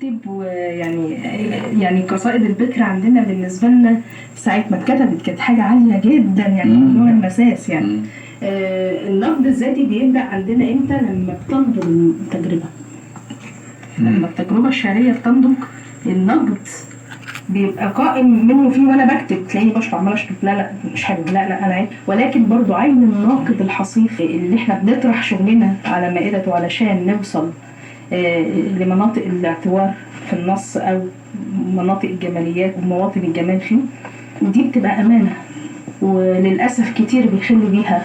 بنكتب، ويعني قصائد البكر عندنا بالنسبة لنا ساعة ما اتكتبت كانت حاجة عالية جدا، يعني نوع المساس يعني. النقد الذاتي بيبدأ عندنا امتى؟ لما بتنضج التجربة، لما التجربة الشعرية بتنضج النقد بيبقى قائم منه فيه. وانا بكتب تلاقيني بشرب، عمال اشرب، لا لا مش حلو، لا لا انا عيب. ولكن برضو عين الناقد الحصيف اللي احنا بنطرح شغلنا على مائدته علشان نوصل لمناطق الاعتوار في النص او مناطق الجماليات ومواطن الجمال فيه، ودي بتبقى امانه، وللاسف كتير بيخلوا بيها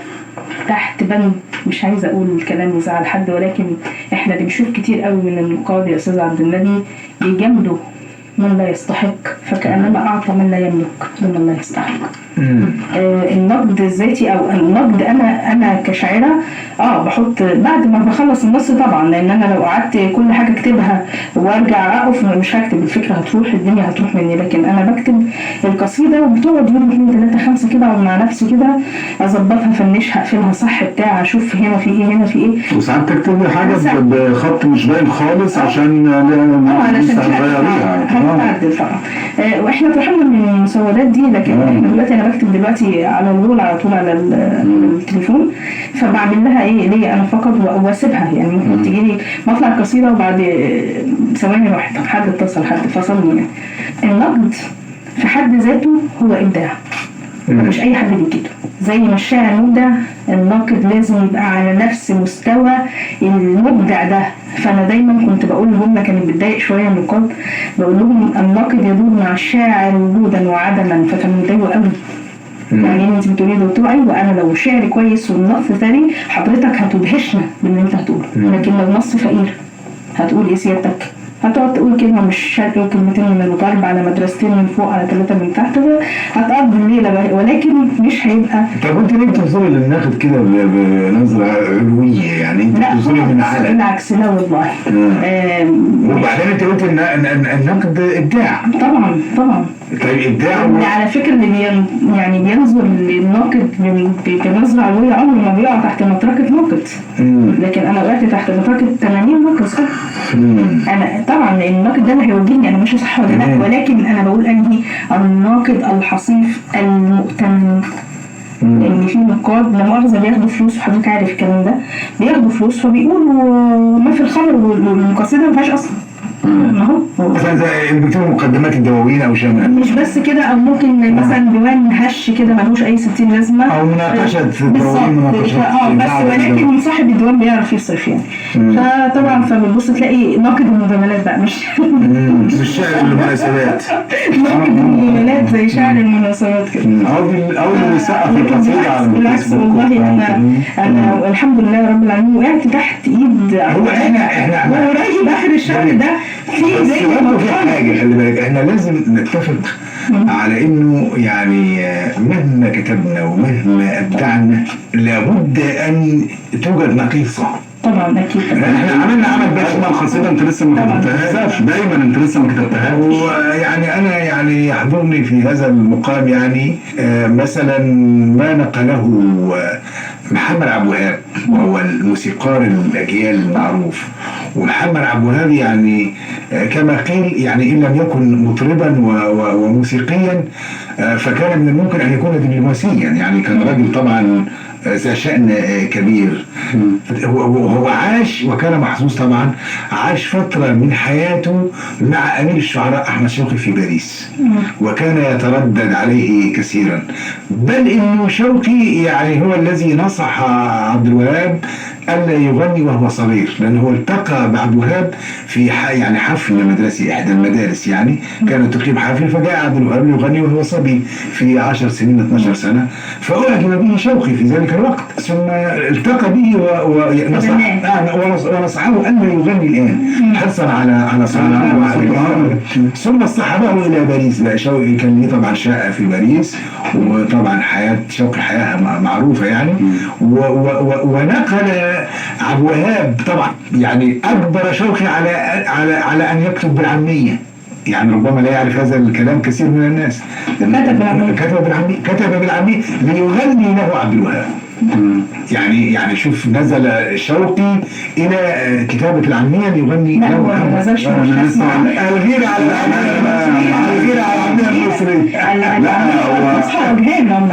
تحت بند، مش عايزه اقول الكلام يزعل حد، ولكن احنا بنشوف كتير قوي من النقاد يا استاذ عبد النبي بيجاملوا من لا يستحق، فكأنما أعطى من لا يملك لمن لا يستحق. النقد الذاتي أو النقد، أنا كشاعرة بحط بعد ما بخلص النص طبعا، لأن أنا لو قعدت كل حاجة أكتبها وأرجع أقف مش هكتب، الفكرة هتروح، الدنيا هتروح مني. لكن أنا بكتب القصيدة وبتقعد يوم 2 3 5 كده أقعد مع نفسي كده أظبطها، فنشها، أقفلها صح بتاع، أشوف هنا في إيه هنا في إيه. وساعات تكتبي حاجة بخط مش باين خالص عشان علشان تعدل طبعا. واحنا اترحمنا من المسودات دي، لكن احنا دلوقتي انا بكتب دلوقتي على الرول على طول على التليفون، فبعمل لها ايه ليا انا فقط واسيبها. يعني ممكن تجيلي مطلع القصيدة وبعد ثواني واحد حد اتصل، حد فصلني. يعني النقد في حد ذاته هو ابداع، مش اي حد بيجيده. زي ما الشاعر مبدع، الناقد لازم يبقى على نفس مستوى المبدع ده. فانا دايما كنت بقول لهم، كانت بتضايق شوية النقاد، بقول لهم الناقد يدور مع الشاعر وجودا وعدما، فكانوا بيتضايقوا قوي. يعني انت بتقولي ده؟ قلت له ايوه، انا لو شعري كويس والنص ثري حضرتك هتدهشنا باللي انت هتقوله، لكن لو نص فقير هتقول ايه سيادتك؟ هتقعد تقول كلمة مش شرقي وكلمتين من الغرب على مدرستين من فوق على 3 من تحت، هتقضي الليلة، ولكن مش هيبقى. طب انت ليه بتنظري للناقد كده بنظرة علوية؟ يعني انت بتنظري من على؟ بالعكس، لا والله. وبعدين انت قلت ان النقد ابداع. طبعا طبعا. طيب ابداع، على فكرة اللي يعني بينظر للناقد بنظرة علوية عمره ما بيقع تحت مطرقة ناقد. لكن انا وقعت تحت مطرقة 80 ناقد صح؟ انا طبعا لان الناقد ده اللي هيوجهني انا مش صح ولا لا، ولكن انا بقول انهي الناقد الحصيف المؤتمن. لان في نقاد لا مؤاخذة بياخدوا فلوس، وحضرتك عارف الكلام ده، بياخدوا فلوس فبيقولوا ما في الخبر والقصيده ما فيهاش اصلا. اهو مثلا زي بيكتبوا مقدمات الدواوين او شامل، مش بس كده، او ممكن مثلا ديوان هش كده ملوش اي 60 لازمه، او مناقشة الدواوين، مناقشة بس، ولكن صاحب الديوان بيعرف يصرف يعني. فطبعا فبتبص تلاقي ناقد المجاملات بقى، مش مش شاعر المناسبات، ناقد المجاملات زي شاعر المناسبات كده، او اللي بيسقف القصيدة على بالعكس. والله انا الحمد لله رب العالمين وقعت تحت ايد. هو احنا قريب اخر الشهر ده في برضه في حاجة، خلي بالك، احنا لازم نتفق على انه يعني مهما كتبنا ومهما ابدعنا لابد ان توجد نقيصة. طبعا اكيد. احنا عملنا عمل بس ما القصيدة انت لسه ما كتبتهاش، دايما انت لسه ما كتبتهاش. ويعني انا يعني يحضرني في هذا المقام يعني مثلا ما نقله محمد عبد الوهاب، وهو الموسيقار الاجيال المعروف. ومحمد عبد الوهاب يعني كما قيل يعني ان لم يكن مطربا وموسيقيا فكان من الممكن ان يكون دبلوماسيا، يعني كان راجل طبعا ذا شأن كبير. هو عاش وكان محظوظ طبعا، عاش فترة من حياته مع أمير الشعراء أحمد شوقي في باريس، وكان يتردد عليه كثيرا، بل إنه شوقي يعني هو الذي نصح عبد الوهاب ألا يغني وهو صغير، لأنه هو التقى بعبد الوهاب في يعني حفل مدرسي، إحدى المدارس يعني كانت تقيم حفل، فجاء عبد الوهاب يغني وهو صبي في 10 سنين 12 سنة، فأعجب به شوقي في ذلك الوقت، ثم التقى به ونصحه ألا يغني الآن حرصا على صوته. ثم اصطحبه إلى باريس. بقى شوقي كان ليه طبعا شقة في باريس، وطبعا حياة شوقي حياة معروفة يعني، ونقل عبد الوهاب طبعا يعني أجبر شوقي على على على أن يكتب بالعامية. يعني ربما لا يعرف هذا الكلام كثير من الناس. كتب بالعامية، كتب بالعامية ليغني له عبد الوهاب. يعني شوف، نزل شوقي الى كتابه العامية ليغني. لا هو ما نزلش، الغيرة على الغيرة على العامية المصرية. لا الفصحى وجهان،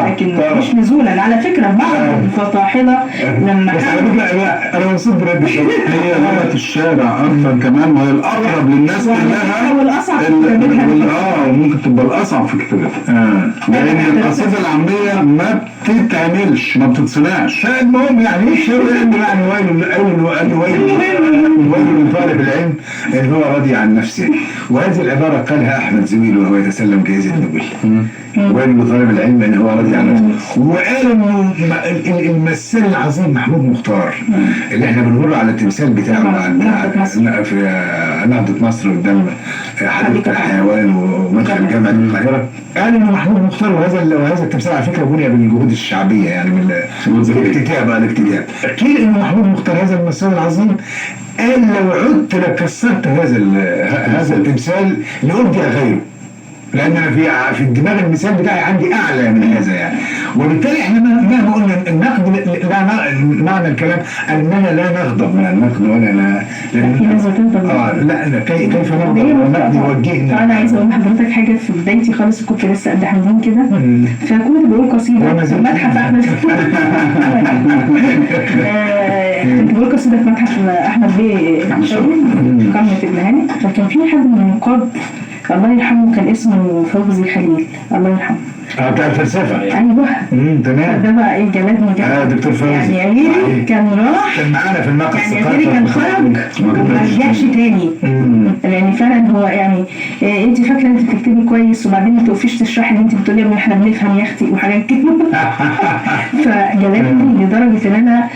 لكن مش نزولا. على فكرة بعض الفطاحله لما بس على فكرة انا مبسوط برد شوقي. هي لغة الشارع اكثر كمان، وهي الاقرب للناس كلها والاصعب في كتابتها. ممكن تبقى الاصعب في كتابتها، لان القصيدة العامية ما بتتعملش، ما بتتصنعش. المهم يعني شوقي يعني ويل ويل لطالب العلم ان هو راضي عن نفسه، وهذه العبارة قالها احمد زويل وهو يتسلم جائزة نوبل. ويل لطالب العلم ان هو راضي عن نفسه. وقال انه الممثل العظيم محمود مختار اللي احنا بنمر على التمثال بتاعه في نهضة مصر قدام حديقة الحيوان ومدخل جامعه القاهرة، قال انه محمود مختار وهذا التمثال على فكرة بني بالجهود الشعبية، يعني من الاكتتاب. قيل انه محمود مختار هذا الممثل العظيم قال لو عدت لكسرت هذا التمثال لأبدع غيره، لان انا في الدماغ المثال بتاعي عندي اعلى من هذا يعني. وبالتالي احنا مهما قلنا النقد، لا معنى الكلام اننا لا نغضب من النقد ولا لا كيف نغضب والنقد يوجهنا. انا عايزه اقول لحضرتك حاجة في بدايتي خالص، كنت لسه قد حنين كده، فكنت بقول قصيدة في متحف احمد كنت بقول قصيدة في متحف احمد بيه شوقي في قمة ابن هاني. فكان في حد من النقاد الله يرحمه، كان اسمه فوزي خليل الله يرحمه، بتاع الفلسفة. ايوه تمام. ده بقى ايه جلدني جدا دكتور فوزي، يعني غيري كان راح، كان معانا في المقهى الثقافي، يعني غيري كان خرج وما رجعش تاني. يعني فعلا هو يعني انت فاكره انت بتكتبي كويس وبعدين ما تقفيش تشرحي اللي انت بتقولي ان احنا بنفهم يا اختي وحاجات كده. فجلدني لدرجة ان انا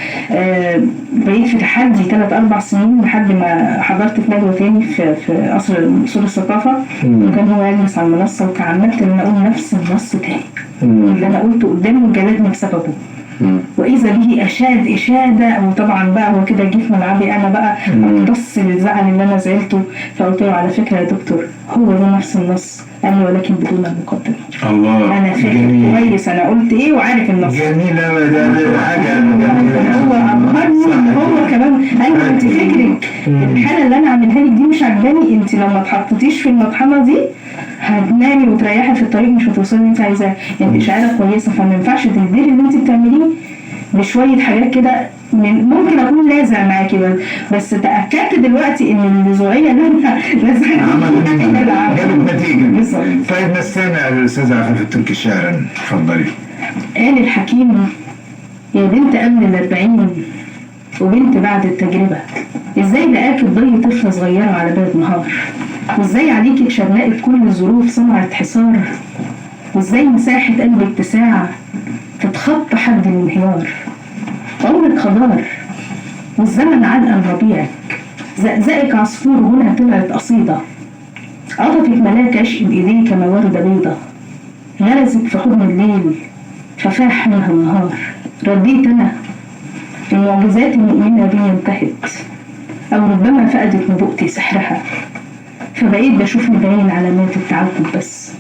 بقيت في تحدي 3-4 سنين لحد ما حضرت في ندوه تاني في قصر سور الثقافة، وكان هو يجلس على المنصة، وتعمدت ان انا اقول نفس النص تاني اللي انا قلته قدامه جلدني بسببه. واذا به اشاد اشاده، وطبعا بقى هو كده جه في ملعبي انا بقى اقتص الزعل اللي انا زعلته. فقلت له على فكرة يا دكتور هو ده نفس النص، قال لي ولكن بدون المقدمة. الله، انا فاكر كويس انا قلت ايه وعارف النص. جميلة، ده حاجة جميلة. هو ابهرني هو كمان قال لي انت فكرك الحالة اللي انا عاملها لك دي مش عجباني، انت لو ما اتحطيتيش في المطحنه دي هتنامي وتريحي في الطريق مش هتوصلي اللي انت عايزاه، انت شاعره كويسة فما ينفعش تهدري اللي انت بتعمليه بشوية حاجات كده. ممكن اكون لاذع معاكي بس تاكدت دلوقتي ان اللزوعيه اللي انا لاذعه جابت نتيجة. طيب نستمع للاستاذه عفاف التركي شعرا، اتفضلي. قال الحكيم يا بنت قبل 40 وبنت بعد التجربة، ازاي لقاكي تضي طفله صغيرة على باب نهار، وازاي عليكي اتشرنقت كل الظروف صنعت حصار، وازاي مساحة قلبك تساع تتخطى حد الانهيار، عمرك خضار والزمن علقم ربيعك، زقزقك عصفور هنا طلعت قصيدة، قطفت ملاك عشق بإيديه كما وردة بيضة، غرزت في حضن الليل ففاح منها النهار، رديت أنا المعجزات المؤمنة بي انتهت، أو ربما فقدت نبوءتي سحرها، فبقيت بشوف من بعين علامات التعجب بس،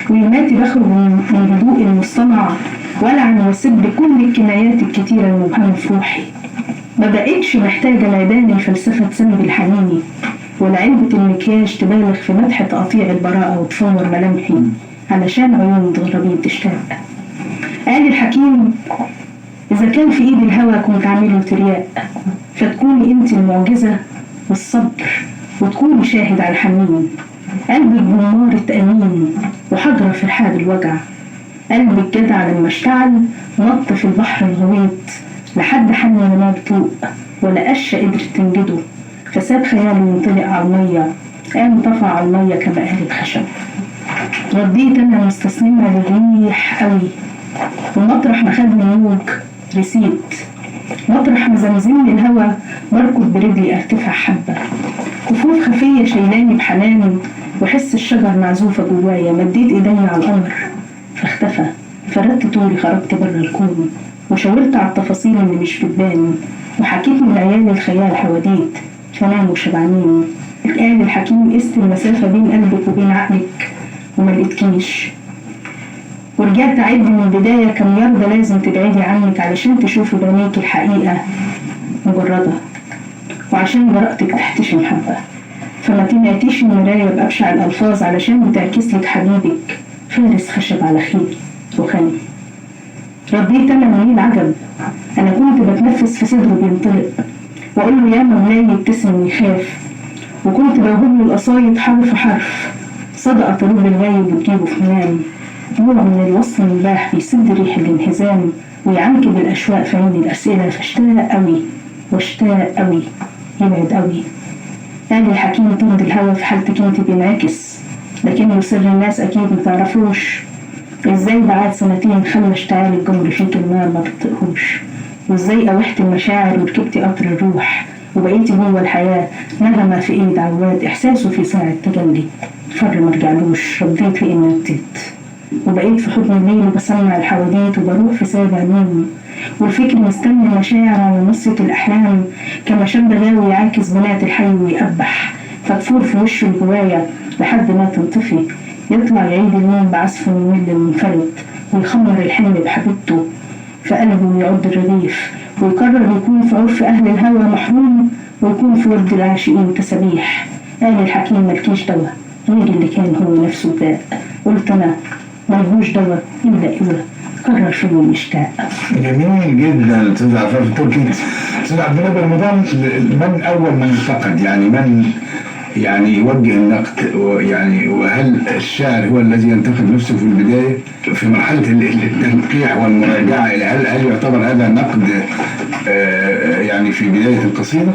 ويوماتي بخرج من هدوء المصطنع ولعن وسب كل الكنايات الكتيرة المبهمة في روحي. ما بقيتش محتاجة لعبان الفلسفة تسمي الحنيني، ولا علبة المكياج تبالغ في مدح تقطيع البراءة وتفور ملامحي علشان عيون متغربين تشتاق. قال الحكيم إذا كان في إيد الهوى كنت عامله ترياق، فتكوني أنت المعجزة والصبر وتكوني شاهد على الحنين، قلبك جمارة أمين وحجرة في رحاب الوجع، قلب الجدع لما اشتعل نط في البحر الغويط لحد حن ما بطوق ولا قشة قدرت تنجده، فساب خياله ينطلق على المية، قام طفى على المية كما قال الخشب. رديت أنا مستسلمة للريح قوي، ومطرح ما خدني موج رسيت، مطرح ما زمزمني الهوا بركض برجلي ارتفع حبة، كفوف خفية شيلاني بحنان وحس الشجر معزوفة جوايا، مديت ايدي على القمر فاختفى، فردت طولي خرجت بره الكون، وشاورت على التفاصيل اللي مش بتبان، وحكيت من عيال الخيال حواديت فناموا شبعانين. قال الحكيم قست المسافة بين قلبك وبين عقلك وما لقيتكيش، ورجعت أعد من البداية كم يرضى لازم تبعدي عنك علشان تشوفي بعينيك الحقيقة مجردة، وعشان جرأتك تحتشم حبة، فما تنعتيش المراية بأبشع الألفاظ علشان بتعكس لك حبيبك فارس خشب على خيل رخام. رديت أنا من العجب، أنا كنت بتنفس في صدره بينطلق، وأقول له يا مولاي يبتسم ويخاف، وكنت بوهب له القصايد حرف حرف، صدقة ترد الغايب وتجيبه في منام، نوع من الوصل المباح بيسد ريح الانهزام، ويعنكب الأشواق في عين الأسئلة، فاشتاق أوي واشتاق أوي يبعد أوي. قال الحكيم طرد الهوى في حالتك انت بينعكس، لكنه سر الناس أكيد متعرفوش، ازاي بعد سنتين خلى اشتعال الجمر فيك النار ما بتطقهوش، وازاي قوحت المشاعر وركبتي قطر الروح، وبقيتي جوه الحياة نغمة في ايد عواد احساسه في ساعة تجلي فر مرجعلوش. رديت لاني رديت، وبقيت في حضن الليل وبسمع الحواديت، وبروح في سابع نوم، والفكر مستني المشاعر على نصية الأحلام، كما شاب غاوي يعاكس بنات الحي ويقبح، فتفور في وشه الهواية لحد ما تنطفي، يطلع يعيد النوم بعزفه الممل المنفرد، ويخمر الحلم بحبيبته في قلبه ويعض الرغيف، ويقرر يكون في عرف أهل الهوى محروم، ويكون في ورد العاشقين تسابيح. قال الحكيم ملكيش دوا غير اللي كان هو نفسه الداء، قلت أنا ملهوش دوا إلا إذا قرر في يوم يشتاق. جميل جدا أستاذ عفاف التركي. أستاذ عبد النبي رمضان، من أول من انتقد؟ يعني من يعني يوجه النقد، يعني وهل الشاعر هو الذي ينتقد نفسه في البداية في مرحلة التنقيح والمراجعة؟ هل يعتبر هذا نقد يعني في بداية القصيدة؟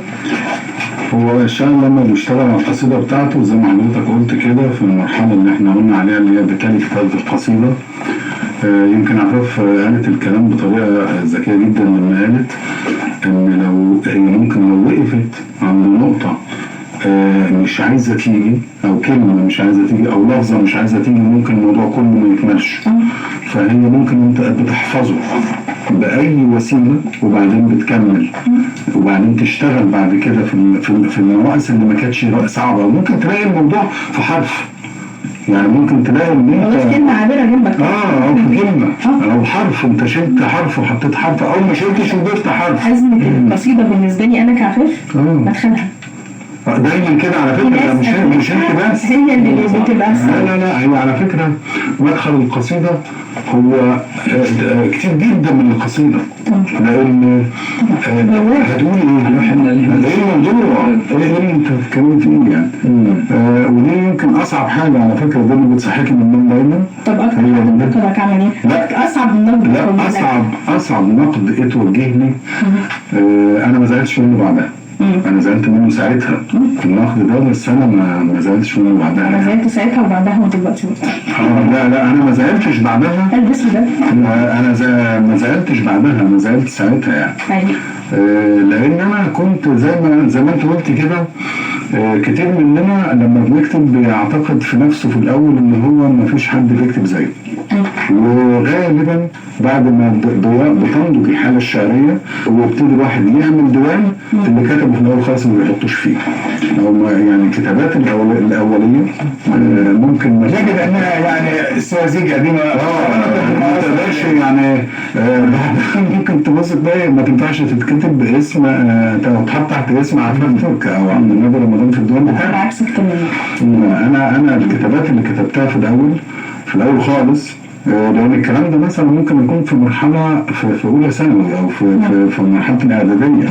هو الشاعر لما بيشتغل على القصيدة بتاعته زي ما حضرتك قلت كده في المرحلة اللي احنا قلنا عليها اللي هي بالتالي كتابة القصيدة، يمكن عفاف قالت الكلام بطريقة ذكية جدا لما قالت إن لو هي ممكن لو وقفت عند نقطة مش عايزة تيجي، أو كلمة مش عايزة تيجي، أو لفظة مش عايزة تيجي، ممكن الموضوع كله ما يكملش. فهي ممكن أنت بتحفظه بأي وسيلة وبعدين بتكمل، وبعدين تشتغل بعد كده في النواقص اللي ما كانتش صعبة. وممكن تلاقي الموضوع في حرف، يعني ممكن تلاقي ان انت كلمة عابرة جنبك، او في كلمة او حرف، انت شلت حرف وحطيت حرف، او ما شلتش وضفت حرف. أزمة القصيدة بالنسبة لي أنا كعفاف مدخلها دايما كده على فكرة، مش انت بس هي اللي بتبقى. لا لا لا، هي على فكرة مدخل القصيدة هو كتير جدا من القصيدة، لان هتقول ايه الموضوع، ايه اللي انت بتتكلم فيه يعني. ودي يمكن اصعب حاجة على فكرة، ده اللي بتصحيكي من النوم دايما. طب اكتر حاجة نقدك عمل ايه؟ لا اصعب نقد، لا اصعب نقد اتوجه لي، انا ما زعلتش منه بعدها. انا زعلت منه ساعتها النقد ده، بس انا ما زعلتش منه بعدها. انا زعلت ساعتها وبعدها ودلوقتي. لا لا، انا ما زعلتش بعدها. البس ده. انا ما زعلتش بعدها، انا زعلت ساعتها يعني. ايوه. لان انا كنت زي ما انت قلت كده، كتير مننا لما بنكتب بيعتقد في نفسه في الاول ان هو ما فيش حد بيكتب زيه، وغالبا بعد ما بتنضج الحالة الشعرية ويبتدي الواحد يعمل ديوان، اللي كتبه في الاول خالص ما بيحطوش فيه، او يعني الكتابات الاولية ممكن يجب انها يعني ساذجة قديمة، ما تقدرش يعني ممكن تبص تلاقي ما تنفعش تتكتب باسم، تتحط تحت اسم عفاف تركي او عبد النبي رمضان في الديوان بتاعي. انا عكسك تماما. انا الكتابات اللي كتبتها في الاول خالص، لأن الكلام ده مثلا ممكن يكون في مرحلة في أولى ثانوي أو في مرحلة الإعدادية.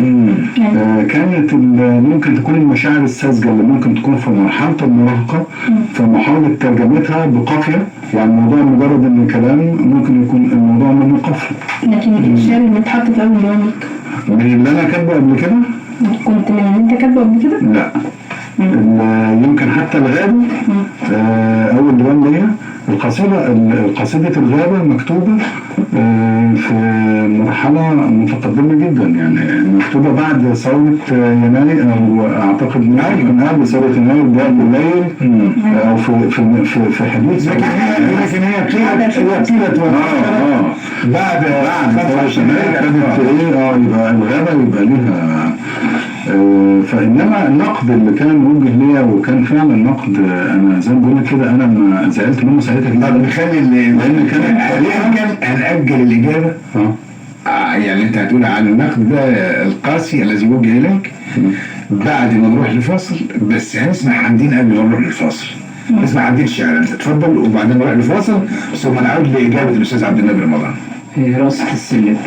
كانت ممكن تكون المشاعر الساذجة اللي ممكن تكون في مرحلة المراهقة، فمحاولة ترجمتها بقافية، يعني الموضوع مجرد إن كلام ممكن يكون الموضوع منه قافية. لكن الشعر اللي اتحط في أول يومك من اللي أنا كاتبه قبل كده؟ كنت من اللي أنت كاتبه قبل كده؟ لا. يمكن حتى الغابة أول ديوان ليا، القصيدة الغابة مكتوبة في مرحلة متقدمة جدا، يعني مكتوبة بعد ثورة يناير، أو أعتقد من قبل ثورة يناير بوقت قليل، أو في في حدود. لكن هي قيلت بعد ثورة يناير ابتدت إيه، يبقى الغابة يبقى ليها فإنما النقد اللي كان وجه ليا وكان فعلا نقد، أنا زي ما بقول لك كده أنا ما زعلت منه ساعتها جدا. طب نخلي لأن كان هنأجل الإجابة. يعني أنت هتقول عن النقد ده القاسي الذي وجه إليك بعد ما نروح لفاصل، بس هنسمع حمدين قبل ما نروح للفاصل. نسمع حمدين شعر، اتفضل، وبعدين نروح لفاصل ثم نعود لإجابة الأستاذ عبد النبي رمضان. رأس السلم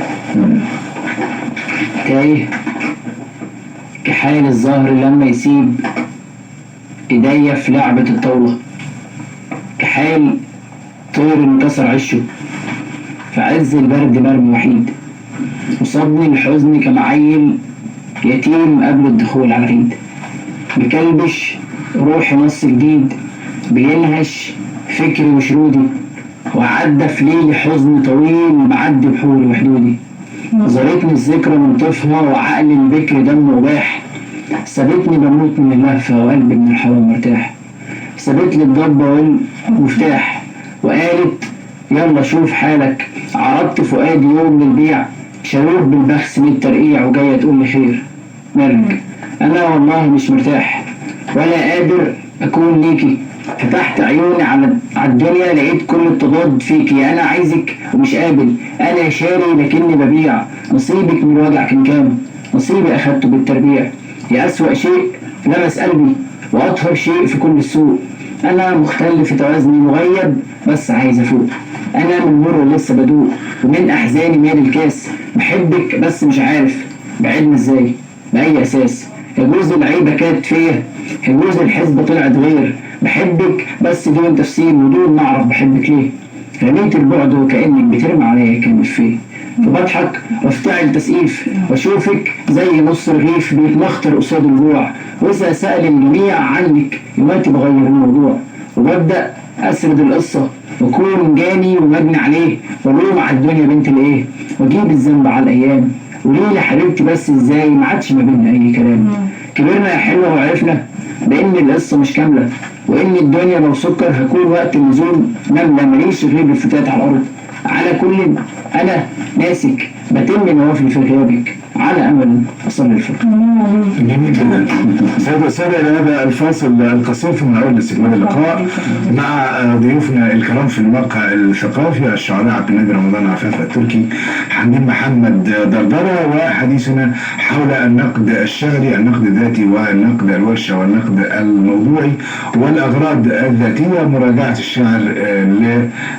تايه كحال الزهر لما يسيب ايديا في لعبة الطاولة، كحال طير انكسر عشه في عز البرد مرمي وحيد، وصابني الحزن كمعيل يتيم قبل الدخول على العيد، مكلبش روحي نص جديد بينهش فكري وشرودي، وعدى في ليلي حزن طويل معدي بحوري وحدودي، زارتني الذكرى من طفها وعقل البكر دمه وباح، سابتني بموت من اللهفة وقلبي من الحوام مرتاح، سابتلي الضبة والمفتاح وقالت يلا شوف حالك، عرضت فؤادي يوم للبيع شاروه بالبخس من الترقيع وجاية تقول لي خير مالك، أنا والله مش مرتاح ولا قادر أكون ليكي، فتحت عيوني على الدنيا لقيت كل التضاد فيكي، أنا عايزك ومش قابل، أنا شاري لكني ببيع، نصيبك من الوجع كان كام، نصيبي أخدته بالتربيع، يا أسوأ شيء لمس قلبي وأطهر شيء في كل السوق، أنا مختل في توازني مغيب بس عايز أفوق، أنا من مر لسه بدوق ومن أحزاني مال الكاس، بحبك بس مش عارف بعدنا إزاي بأي أساس، يجوز العيبة كانت فيا يجوز الحسبة طلعت غير، بحبك بس دون تفسير ودون ما أعرف بحبك ليه، رميت البعد وكأنك بترمي عليا كلمة فيه، فبضحك وافتعل تسقيف واشوفك زي نص رغيف بيتمخطر قصاد الجوع، وإذا سأل الجميع عنك يوماتي بغير الموضوع، وببدأ أسرد القصة وأكون جاني ومجني عليه، والوم على الدنيا بنت الإيه، وأجيب الذنب على الأيام، وليه يا حبيبتي بس إزاي ما عادش ما بينا أي كلام، كبرنا يا حلوة وعرفنا بإن القصة مش كاملة، وإن الدنيا لو سكر هكون وقت النزول نملة، ماليش غير الفتات على الأرض، على كل أنا ناسك بتم نوافلي في غيابك على أمل أصل الفرق. جميل جدا. سيد والسادة، إلى هذا الفاصل القصير ثم نعود لاستكمال اللقاء مع ضيوفنا الكرام في الموقع الثقافي الشعراء عبد النبي رمضان عفاف التركي، حمدين محمد دردرة، وحديثنا حول النقد الشعري، النقد الذاتي والنقد الورشة والنقد الموضوعي والأغراض الذاتية، مراجعة الشعر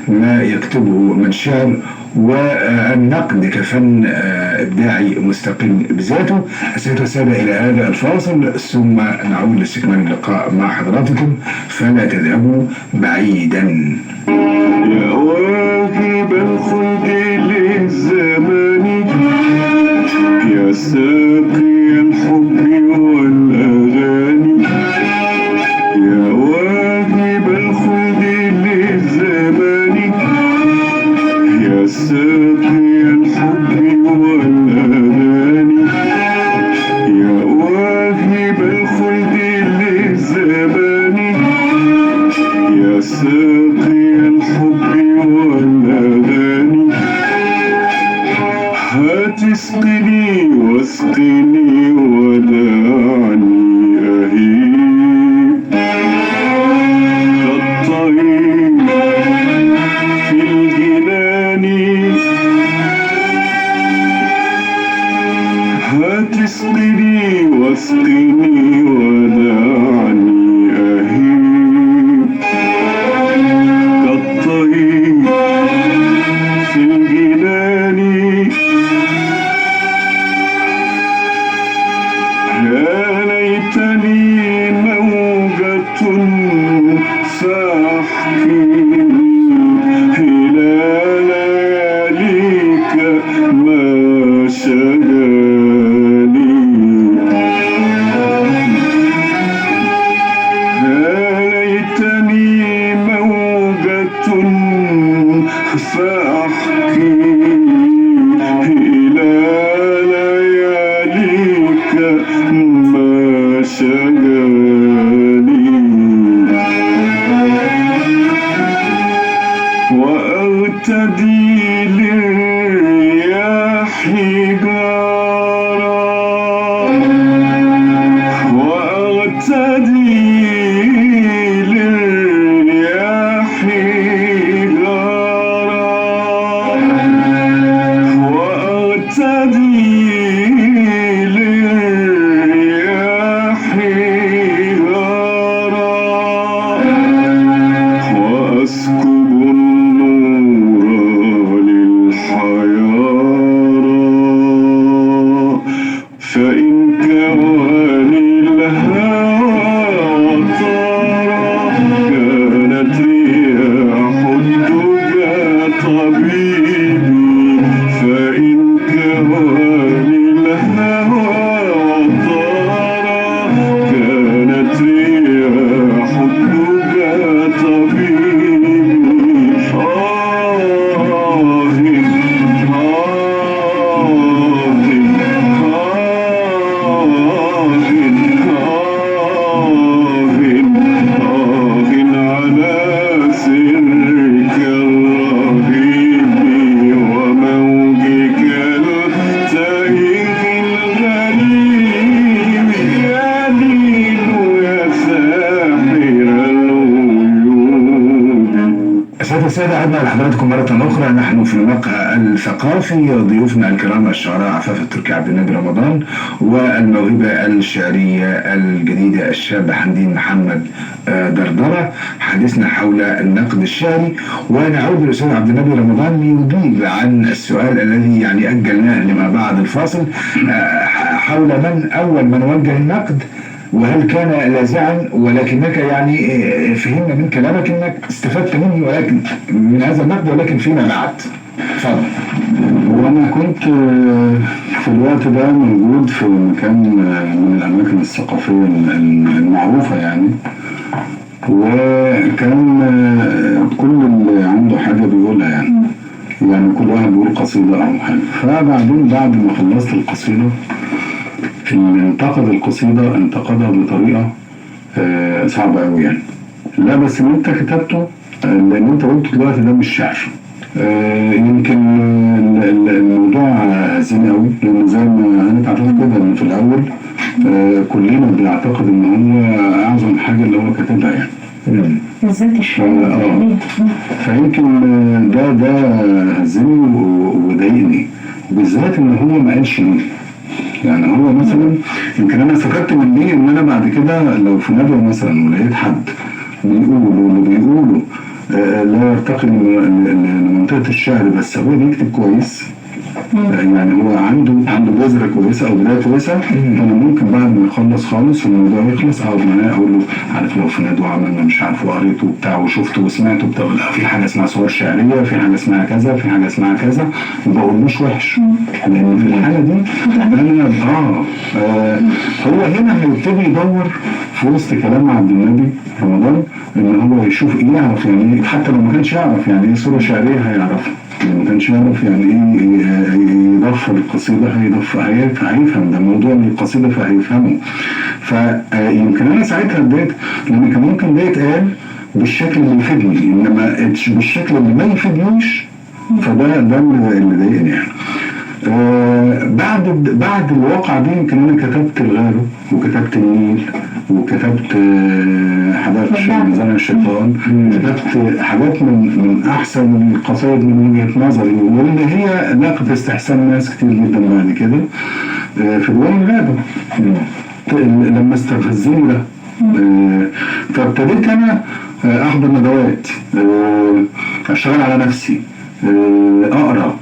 لما يكتبه من شعر، والنقد كفن إبداعي مستقل بذاته. السيدات والسادة، إلى هذا الفاصل ثم نعود لاستكمال اللقاء مع حضراتكم، فلا تذهبوا بعيدا. يا واهب الخلد للزمان، يا ساقي الحب والأغاني، يا واهب الخلد للزمان، يا ساقي الحب والأغاني، يا واهب الخلد للزمان، يا ساقي الحب والأغاني، هات اسقني واسقني السادة السادة، عدنا لحضراتكم مرة أخرى. نحن في المقهى الثقافي، ضيوفنا الكرام الشعراء عفاف التركي عبد النبي رمضان، والموهبة الشعرية الجديدة الشاب حمدين محمد دردرة. حديثنا حول النقد الشعري، ونعود للأستاذ عبد النبي رمضان ليجيب عن السؤال الذي يعني أجلناه لما بعد الفاصل، حول من أول من وجه النقد وهل كان لاذعا، ولكنك يعني فهمنا من كلامك انك استفدت منه ولكن من هذا النقد، ولكن فيما بعد. اتفضل. وانا كنت في الوقت ده موجود في مكان من الاماكن الثقافية المعروفة يعني، وكان كل اللي عنده حاجة بيقولها يعني كل واحد بيقول قصيدة او حاجة. فبعدين بعد ما خلصت القصيدة، اللي انتقد القصيدة انتقدها بطريقة صعبة أوي يعني. لا بس اللي انت كتبته، اللي انت قلته دلوقتي ده مش شعر. يمكن الموضوع هزني أوي، لأن زي ما أنا اتعرفت كده إن في الأول كلنا بنعتقد إن هو أعظم حاجة اللي هو كاتبها يعني. بالذات الشعر. فيمكن ده هزني وضايقني، وبالذات إن هو ما قالش ليه. يعني هو مثلا يمكن انا استفدت من دي ان انا بعد كده لو في ندوه مثلا ولقيت حد بيقول واللي بيقوله لا يرتقي لمنطقه الشعر، بس هو بيكتب كويس، يعني هو عنده بذرة كويسة او بداية كويسة، انا ممكن بعد ما يخلص خالص والموضوع يخلص اقعد معاه اقول له عارف لو في ندوه عملنا مش عارف وقريته وبتاع وشفته وسمعته وبتاع، لا في حاجة اسمها صور شعرية، في حاجة اسمها كذا، في حاجة اسمها كذا، ما بقولوش وحش، لان في الحالة دي انا هو هنا هيبتدي يدور في وسط كلام عبد النبي رمضان ان هو يشوف ايه، يعرف يعني ايه، حتى لو ما كانش يعرف يعني ايه صوره شعرية هيعرفها، ما كانش يعرف يعني ايه يضفر القصيدة هيفهم ده موضوع من القصيدة فهيفهمه. فيمكن انا ساعتها اتضايقت، لان كان ممكن ده يتقال بالشكل اللي يفيدني، انما بالشكل اللي ما يفيدنيش، فده اللي ضايقني يعني. بعد الواقعة دي يمكن انا كتبت الغابة وكتبت النيل وكتبت حدائق مزارع الشيطان، كتبت حاجات من احسن القصائد من وجهة نظري، واللي هي لاقت استحسان ناس كتير جدا بعد كده في ديوان الغابة لما استفزني ده. فابتديت انا احضر ندوات، اشتغل على نفسي، اقرا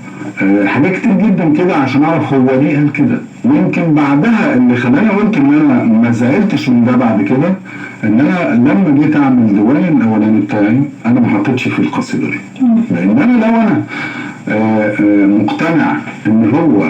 حاجات كتير جدا كده عشان اعرف هو ليه قال كده. ويمكن بعدها اللي خلاني قلت ان انا ما زعلتش من ده بعد كده، ان انا لما جيت اعمل ديوان الاولاني بتاعي انا ما حطيتش في القصيدة دي، لان انا لو انا مقتنع ان هو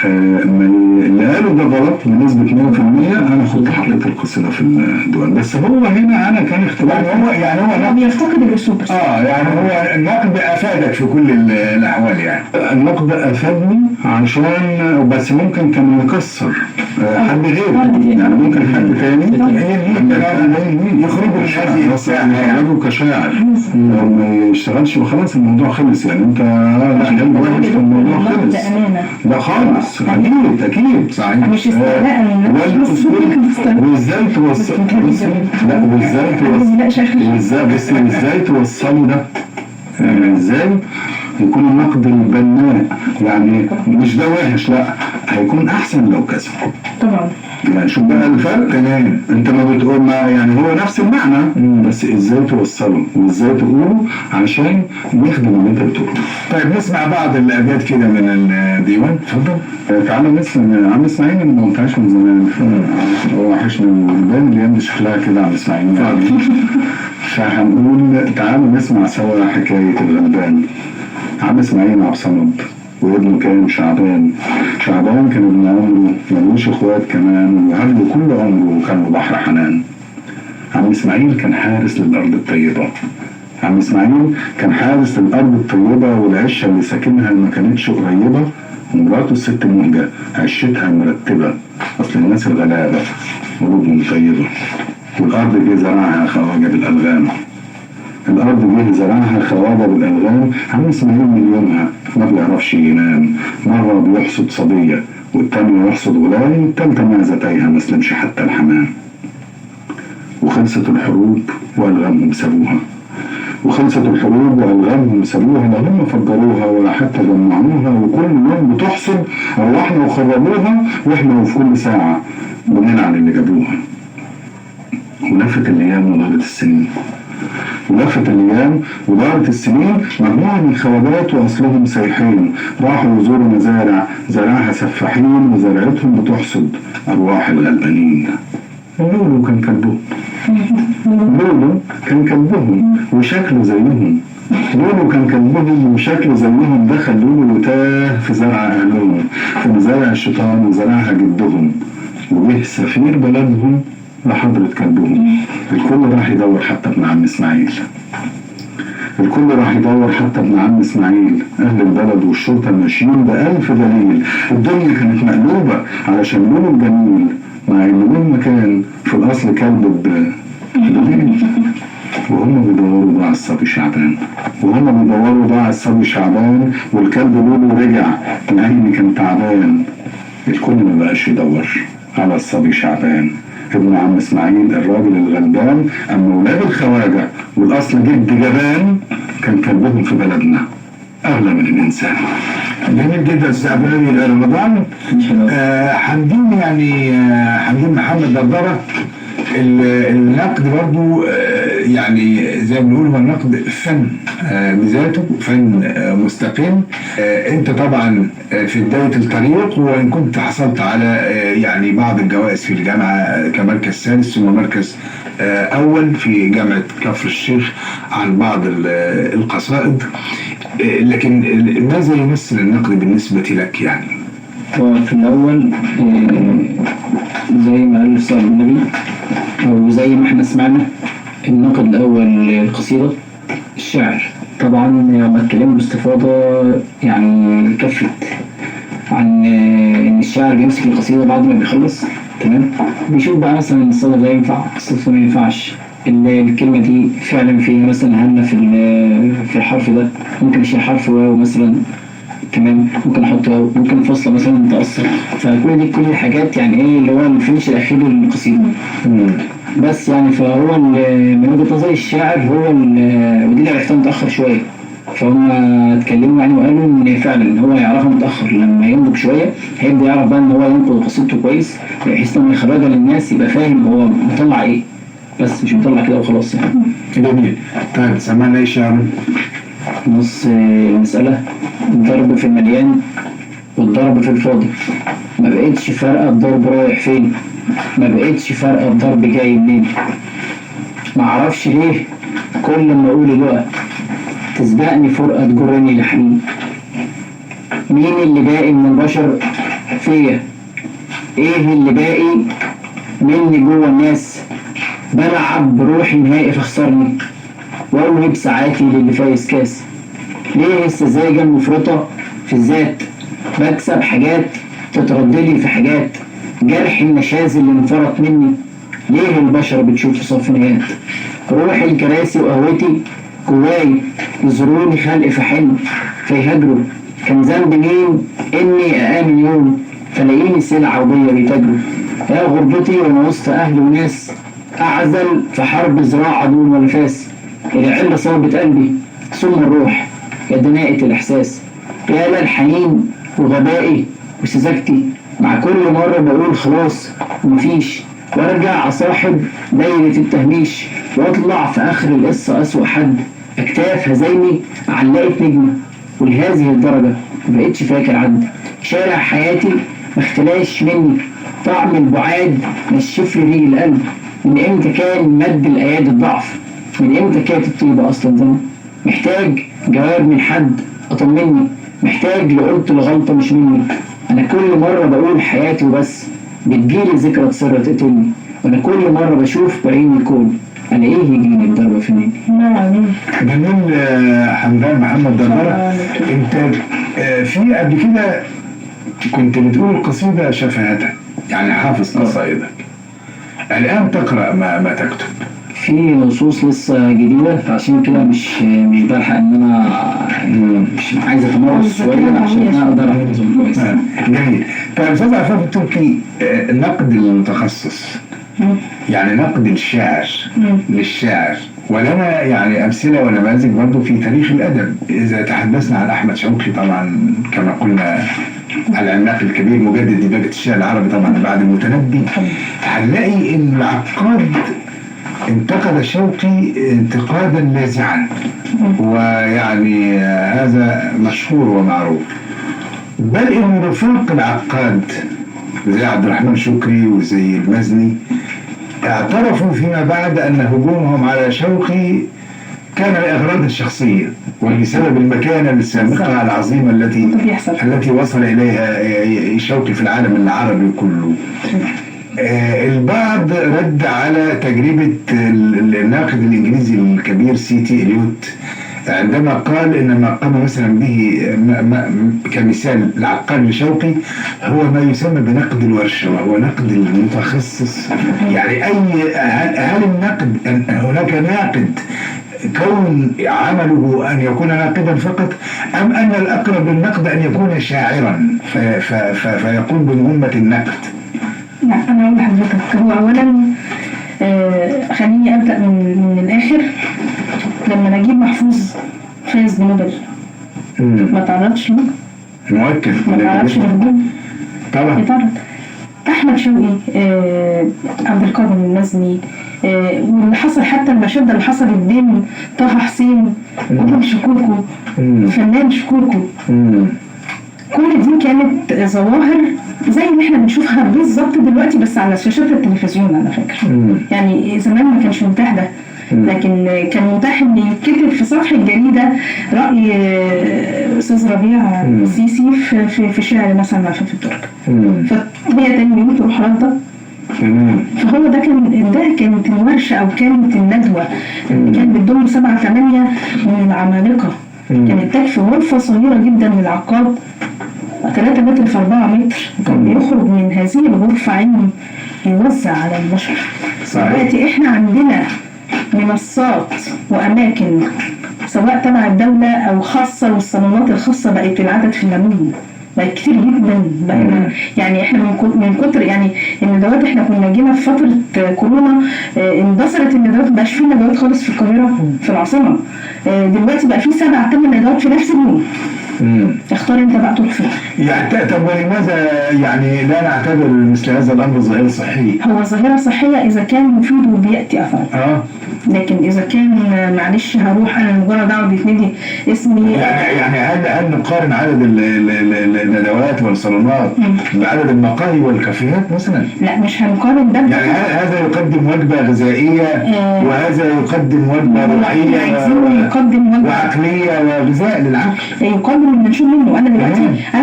اللي قاله ده غلط بنسبة 100%، انا كنت حطيت القصيدة في الديوان. بس هو هنا انا كان اختلاف، يعني هو بيفتقد الاسلوب بس. يعني هو النقد افادك في كل الاحوال يعني. النقد افادني عشان بس ممكن كان يكسر حد غيره، يعني ممكن حد تاني يخرجوا من هذه الساحة، يخرجوا كشاعر لو ما يشتغلش وخلاص الموضوع خلص يعني. انت لا وحش في الموضوع خلص، لا خالص اكيد اكيد صحيح، مش استعلاء من وازاي توصل، لا وازاي توصل، وازاي بس ازاي توصلوا ده يعني، ازاي يكون النقد البناء يعني، مش ده وحش لا هيكون احسن لو كذا طبعا. يعني شوف بقى الفرق، تمام انت ما بتقول ما يعني هو نفس المعنى، بس ازاي توصله وازاي تقوله عشان نخدم اللي انت بتقوله. طيب نسمع بعض الابيات كده من الديوان، اتفضل. تعالى نسمع عم اسماعيل، انا ما قلتهاش من زمان، هو وحشني وبان الايام دي شكلها كده عم اسماعيل يعني. فهنقول تعالوا نسمع سوا حكاية الغلبان. عم اسماعيل عبد الصمد وابنه كان شعبان، شعبان كان ابن عمره ملوش اخوات كمان، وهله كل عمره كان له بحر حنان. عم اسماعيل كان حارس للارض الطيبة، عم اسماعيل كان حارس للارض الطيبة، والعشه اللي ساكنها ما كانتش قريبه، ومراته الست مهجه عشتها مرتبه، اصل الناس الغلابة قلوبهم طيبة، والارض جه زرعها خواجه بالالغام، الارض جه زرعها خواجه بالالغام. عم اسماعيل من يومها ما بيعرفش ينام، مرة بيحصد صبية والتانية يحصد غلام، والتالتة معزة تايهه ما سلمش حتى الحمام. وخلصت الحروب والغامهم سابوها، وخلصت الحروب وألغامهم سابوها، لا هم فجروها ولا حتى جمعوها، وكل يوم بتحصد أرواحنا وخربوها، وإحنا وفي كل ساعة بنلعن اللي جابوها. ولفت الأيام ودارت السنين، ولفت الأيام ودارت السنين، مجموعة من الخواجات وأصلهم سايحين راحوا يزوروا مزارع زرعها سفاحين، وزرعتهم بتحصد أرواح الغلبانين. لولو كان كلبهم، لولو كان كلبهم وشكله زيهم، لولو كان كلبهم وشكله زيهم، دخل لولو وتاه في زرع أهلهم، في مزارع الشيطان وزرعها جدهم، وجه سفير بلدهم لحضرة كلبهم. الكل راح يدور حتى ابن عم اسماعيل، الكل راح يدور حتى ابن عم اسماعيل، اهل البلد والشرطة ماشيين بألف دليل، الدنيا كانت مقلوبة علشان لولو الجميل، مع انه مهما كان في الاصل كلب بدليل. وهم بيدوروا ضاع الصبي شعبان، وهم بيدوروا ضاع الصبي شعبان، والكلب لولو رجع العين كان تعبان. الكل ما بقاش يدور على الصبي شعبان ابن عم اسماعيل الراجل الغلبان، اما ولاد الخواجه والاصل جد جبان كان كلبهم في بلدنا اغلى من الانسان. جميل جدا استاذ عبد النبي رمضان. حمدين يعني حمدين محمد دردره، النقد برضو يعني زي ما بنقول هو النقد فن بذاته، فن مستقل. انت طبعا في بداية الطريق، وان كنت حصلت على يعني بعض الجوائز في الجامعة كمركز ثالث ثم مركز اول في جامعة كفر الشيخ عن بعض القصائد، لكن ماذا يمثل النقد بالنسبة لك يعني؟ هو في الأول زي ما قال الأستاذ النبي وزي ما احنا سمعنا، النقد الأول القصيدة الشعر. طبعا لما اتكلموا باستفاضة يعني كفت عن إن الشاعر بيمسك القصيدة بعد ما بيخلص، تمام، بيشوف بقى مثلا الصدر ده ينفع، الصدر ما ينفعش، الكلمة دي فعلا فيها مثلا هنة في الحرف ده، ممكن اشيل حرف واو مثلا، تمام، ممكن احط واو، ممكن فاصلة مثلا تأثر. فكل دي كل الحاجات يعني ايه اللي هو الفينش الأخير للقصيدة بس يعني. فهو من وجهة نظري الشاعر هو ودي اللي عرفتها متأخر شوية، فهم اتكلموا يعني وقالوا ان فعلا هو يعرفها متأخر، لما ينضج شوية هيبدأ يعرف بقى ان هو ينقد قصيدته كويس، بحيث لما يخرجها للناس يبقى فاهم هو مطلع ايه، بس مش مطلع كده وخلاص يعني. جميل. طيب سمعنا ايه شعر؟ نص المسألة الضرب في المليان والضرب في الفاضي، ما بقتش فارقة الضرب رايح فين، ما بقتش فارقة الضرب جاي منين، ما اعرفش ليه كل ما اقول الوقت تسبقني فرقة تجرني لحنين. مين اللي باقي من البشر فيا؟ ايه اللي باقي مني جوه الناس؟ بلعب بروحي نهائي فخسرني، واوهب ساعاتي للي فايز كاس. ليه السذاجة المفرطة في الذات؟ بكسب حاجات تتردلي في حاجات، جرح النشاز اللي انفرط مني. ليه البشر بتشوف في صف نهايات؟ روحي الكراسي وقهوتي جواي يزوروني خلق في حلم فيهاجروا. كان ذنب مين اني اامن يوم فلاقيني سلعة وبيا بيتاجروا. يا غربتي وانا وسط اهل وناس، اعزل في حرب زراعة دون ولا فاس. العلة صابت قلبي ثم الروح يا دناءة الاحساس. يا للحنين وغبائي وسذاجتي، مع كل مرة بقول خلاص ومفيش، وارجع اصاحب دايرة التهميش، واطلع في اخر القصة اسوأ حد. اكتاف هزايمي علقت نجمة، ولهذه الدرجة مبقتش فاكر عد. شارع حياتي ما اختلاش مني، طعم البعاد نشف لي ريق القلب. من امتى كان مد الايادي الضعف؟ من امتى كانت الطيبة اصلا ذنب؟ محتاج جواب من حد اطمني، محتاج لقلت الغلطة مش مني. انا كل مرة بقول حياتي وبس، بتجيلي ذكرى تسر تقتلني. وانا كل مرة بشوف بعين الكون، انا ايه يجيني الضربة في النيل. جميل. حمدان محمد دردرة، انت في قبل كده كنت بتقول القصيدة شفهتك، يعني حافظ قصائدك، الآن تقرأ ما تكتب؟ في نصوص لسه جديدة، فعشان كده مش بلحق ان انا مش عايز اتمرس شوية عشان انا اقدر احفظهم كويس. جميل. طيب استاذ عفاف التركي، نقد المتخصص، يعني نقد الشاعر للشاعر، ولنا يعني أمثلة ونماذج برضو في تاريخ الأدب. إذا تحدثنا عن أحمد شوقي طبعا كما قلنا العملاق الكبير مجدد ديباجة الشعر العربي طبعا بعد المتنبي، هنلاقي إن العقاد انتقد شوقي انتقادا لاذعا، ويعني هذا مشهور ومعروف. بل إن رفاق العقاد زي عبد الرحمن شكري وزي المزني اعترفوا فيما بعد أن هجومهم على شوقي كان لأغراض شخصية ولسبب المكانة السابقة العظيمة التي وصل إليها شوقي في العالم العربي كله. البعض رد على تجربة الناقد الإنجليزي الكبير سي تي إليوت عندما قال إن ما قام مثلا به كمثال العقاد لشوقي هو ما يسمى بنقد الورشة، وهو نقد المتخصص. يعني هل النقد هناك ناقد كون عمله أن يكون ناقدا فقط، أم أن الأقرب للنقد أن يكون شاعرا فيقوم بمهمة النقد؟ لا، أنا أقول لحضرتك هو أولا خليني أبدأ من الآخر. لما نجيب محفوظ فاز بنوبل ما تعرضش له؟ مؤكد ما تعرضش لهجوم طبعا. يتعرض أحمد شوقي، عبد القادر المزني، واللي حصل حتى المشادة اللي حصلت بين طه حسين وابن شكوكو، فنان شكوكو، كل دي كانت ظواهر زي اللي احنا بنشوفها بالظبط دلوقتي بس على شاشات التلفزيون على فكرة. يعني زمان ما كانش متاح ده، لكن كان متاح ان يتكتب في صفحة جريدة رأي أستاذ ربيع السيسي في شعر مثلا عفاف الترك، فهي تاني يوم تروح ردة. فهو ده كانت الورشة أو كانت الندوة اللي كانت بتضم 7-8 من العمالقة. كانت تكفي غرفة صغيرة جدا للعقاد 3 متر في 4 متر، كان بيخرج من هذه الغرفة علم يوزع على البشر. دلوقتي احنا عندنا منصات وأماكن سواء تبع الدولة أو خاصة، والصالونات الخاصة بقت العدد في الليمون بقت كتير جدا. بقى يعني احنا من كتر يعني الندوات، احنا كنا جينا في فترة كورونا اندثرت الندوات، مبقاش في ندوات خالص في القاهرة في العاصمة. دلوقتي بقى في 7-8 ندوات في نفس اليوم. اختار انت بقى تروح فين. يعني طب ولماذا يعني لا نعتبر مثل هذا الامر ظاهره صحية؟ هو ظاهره صحية اذا كان مفيد وبياتي اثره. لكن اذا كان معلش هروح انا مجرد اقعد يتندي اسمي. يعني هل نقارن عدد الندوات والصالونات بعدد المقاهي والكافيهات مثلا؟ لا مش هنقارن ده. يعني هذا يقدم وجبة غذائية وهذا يقدم وجبة روحية وعقلية وغذاء للعقل. يقدم المنشور منه. انا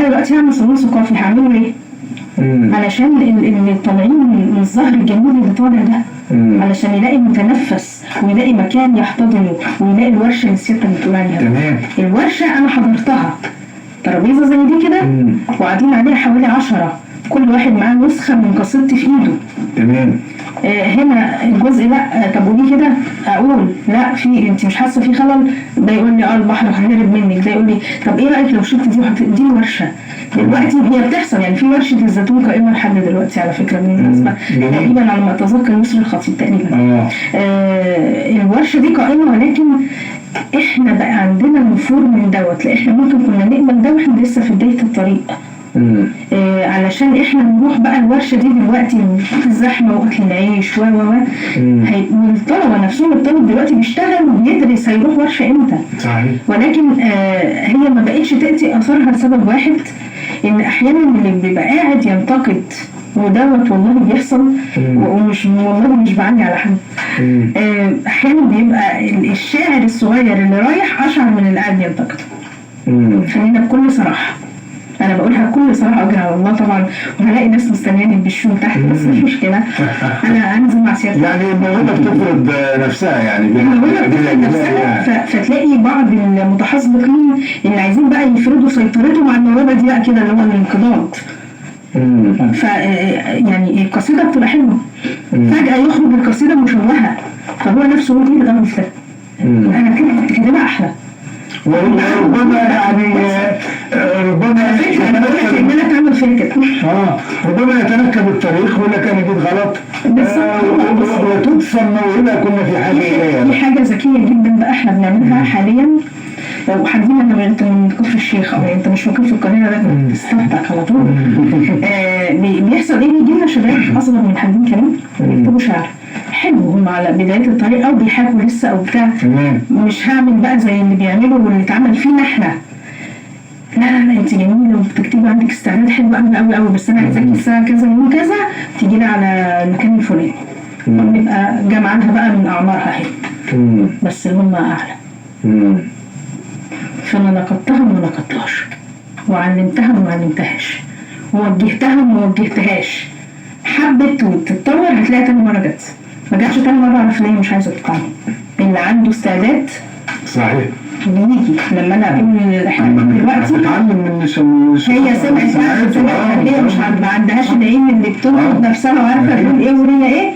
دلوقتي هعمل صالون ثقافي، هعمله ليه؟ علشان اللي طالعين من الظهر الجميل اللي طالع ده، علشان يلاقي متنفس ويلاقي مكان يحتضنه ويلاقي الورشة اللي سيادتك بتقول عليها. تمام. الورشة انا حضرتها، ترابيزة زي دي كده وقاعدين عليها حوالي 10، كل واحد معاه نسخه من قصيدتي في ايده. تمام. هنا الجزء لا، طب قولي كده، اقول لا في انت مش حاسه في خلل، ده يقول لي البحر هيهرب منك، ده يقول لي طب ايه رايك لو شلت دي دي ورشه. دلوقتي هي بتحصل، يعني في ورشه الزيتون قائمة لحد دلوقتي على فكرة بالمناسبة، تقريبا على ما اتذكر يسري الخطيب تقريبا. الورشة دي قائمة، ولكن احنا بقى عندنا نفور من دوت، لا احنا ممكن كنا نقبل ده واحنا لسه في بداية الطريق. علشان احنا نروح بقى الورشة دي دلوقتي الزحمة واكل العيش و والطلبة نفسهم، الطالب دلوقتي بيشتغل وبيدرس، هيروح ورشه امتى؟ صحيح. ولكن هي ما بقتش تاتي اثرها لسبب واحد، ان احيانا اللي بيبقى قاعد ينتقد ودوت والله بيحصل، ومش والله مش بعلي على حد. احيانا بيبقى الشاعر الصغير اللي رايح اشعر من اللي قاعد ينتقده. خلينا بكل صراحة، انا بقولها بكل صراحة، اجري على الله طبعا، وهلاقي ناس مستنياني بالشوم تحت، بس مش مشكلة، انا انزل مع سيادتك. يعني الموهبة بتفرض نفسها، يعني الموهبة بتفرض نفسها. فتلاقي بعض المتحزقين اللي عايزين بقى يفرضوا سيطرتهم على الموهبة دي بقى كده، اللي هو الانقضاض. ف يعني القصيدة بتبقى حلوة، فجاة يخرج القصيدة مشوهة، فهو نفسه يقول ايه القرف ده؟ انا كنت كاتبها احلى. وربما يعني ربما ربما يتنكب الطريق ويقول لك انا جيت غلط، وتدفن موهبة كنا في حاجة اليها. دي حاجة ذكية. ذكية جدا بقى احنا بنعملها حاليا. وحدينا ان انت من كفر الشيخ او انت مش مقيم في القاهرة، ده كنت استفتك على طول. بيحصل ايه؟ بيجي لنا شباب اصغر من حدين كمان بيكتبوا شعر حلو، هم على بداية الطريق او بيحاكوا لسه او بتاع. مش هعمل بقى زي اللي بيعملوا واللي اتعمل فينا احنا. لا لا لا، انت جميلة وبتكتبي، عندك استعداد حلو قوي قوي قوي، بس انا عايزاكي الساعة كذا يوم كذا تيجي لي على المكان الفلاني. نبقى جمعانها بقى من اعمارها اهي، بس اللي هم اعلى. فانا نقدتها وما نقدتهاش، وعلمتها وما علمتهاش، ووجهتها وما وجهتهاش. حبت وتتطور هتلاقي تاني مرة جت، ما جاتش تاني مرة اعرف ليه مش عايزه تتعلم. اللي عنده استعداد صحيح بيجي. لما انا اقول احنا دلوقتي هتتعلم من هي سمعت هي مش ما عندهاش العين اللي بتنقد نفسها وعارفه تقول ايه وهي ايه،